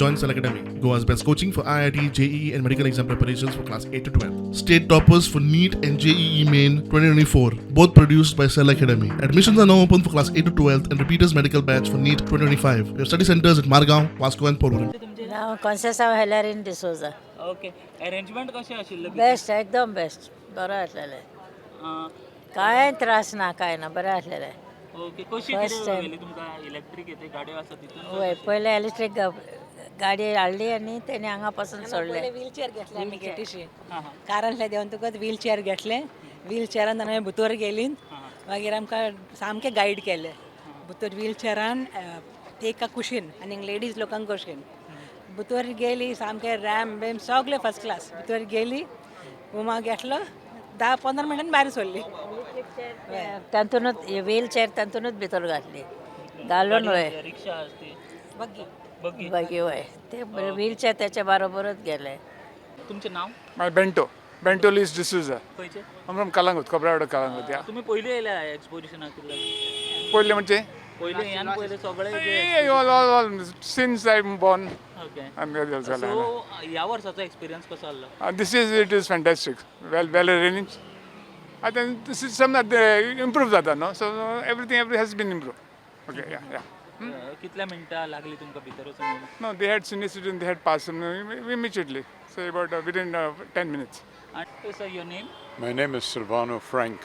Join Cell Academy, Goa's best coaching for IIT, JEE, and medical exam preparations for class 8 to 12. State toppers for NEET and JEE Main 2024, both produced by Cell Academy. Admissions are now open for class 8 to 12 and repeaters medical batch for NEET 2025. We have study centers at Margaon, Vasco, and Porvorim. नांव कॉन्सेसांव हेलेरीन D'Souza. Okay, arrangement कशें आशिल्लें? Best, एकदम best, बरो आसलेलें. कांय त्रास ना, कांय ना, बरें आसलेलें. ओके, कशी First कितें time. गेली तुमकां? इलेक्ट्रीक येते गाडयो आसा तितून? वय, पयले इलेक्ट्रीक गाडी हाडली आनी तेणी हांगा पासून सोडलें. व्हीलचेअर घेतले आमी गेटीशी कारांतले देंवन तुका व्हीलचेअर घेतले. व्हीलचेअरान आमी भितर गेली. मागीर आमकां सामकें गायड केलें भितर व्हीलचेअरान, एका कुशीन आनी लेडीज लोकांक कुशीन. भितर गेली, सामकें रॅम बेम सगलें फर्स्ट क्लास. भितर गेली, उमा घेतलो, 10-15 मिनटान भायर सरली. तातूनच व्हील चेअर तातूनच भितर घातली घालून, वय. रिक्षा असते. बग्गी. बग्गी. बाकी वय, ते व्हील चेअर त्याच्या बरोबरच गेले. तुमचें नाव? My Bento. Bento Luis D'Souza. खंयचें? I'm from Kalangut, Kobrawada Kalangut, yeah. तुमी पयलीं येयल्या एक्सपोजिशनाक कितले? पयलें म्हणजे? पयलीं ह्यान पयलें सगळें. Hey, all, since I'm born, okay. I'm there. So ह्या वर्साचो एक्सपिरियन्स कसो आसलो? This is, it is fantastic. Well arranged. I think this is some that improve जाता, no? So everything every has been improved. Okay, yeah. कितल्या मिनटां लागली तुमकां भितर वचून? No, they had senior citizen, they had passed them immediately. So about within 10 minutes. आनी sir, your name? My name is Silvano Frank,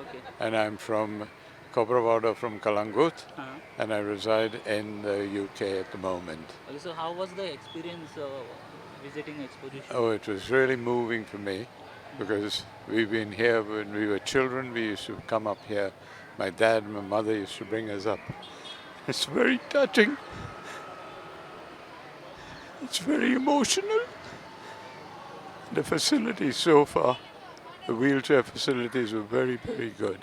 okay. and I'm from Kobravada from Kalangut, and I reside in the UK at the moment. Okay, so how was the experience visiting exposition? Oh, it was really moving for me because we've been here when we were children. We used to come up here. My dad and my mother used to bring us up. It's very touching. It's very emotional. The facilities so far, the wheelchair facilities were very, very good.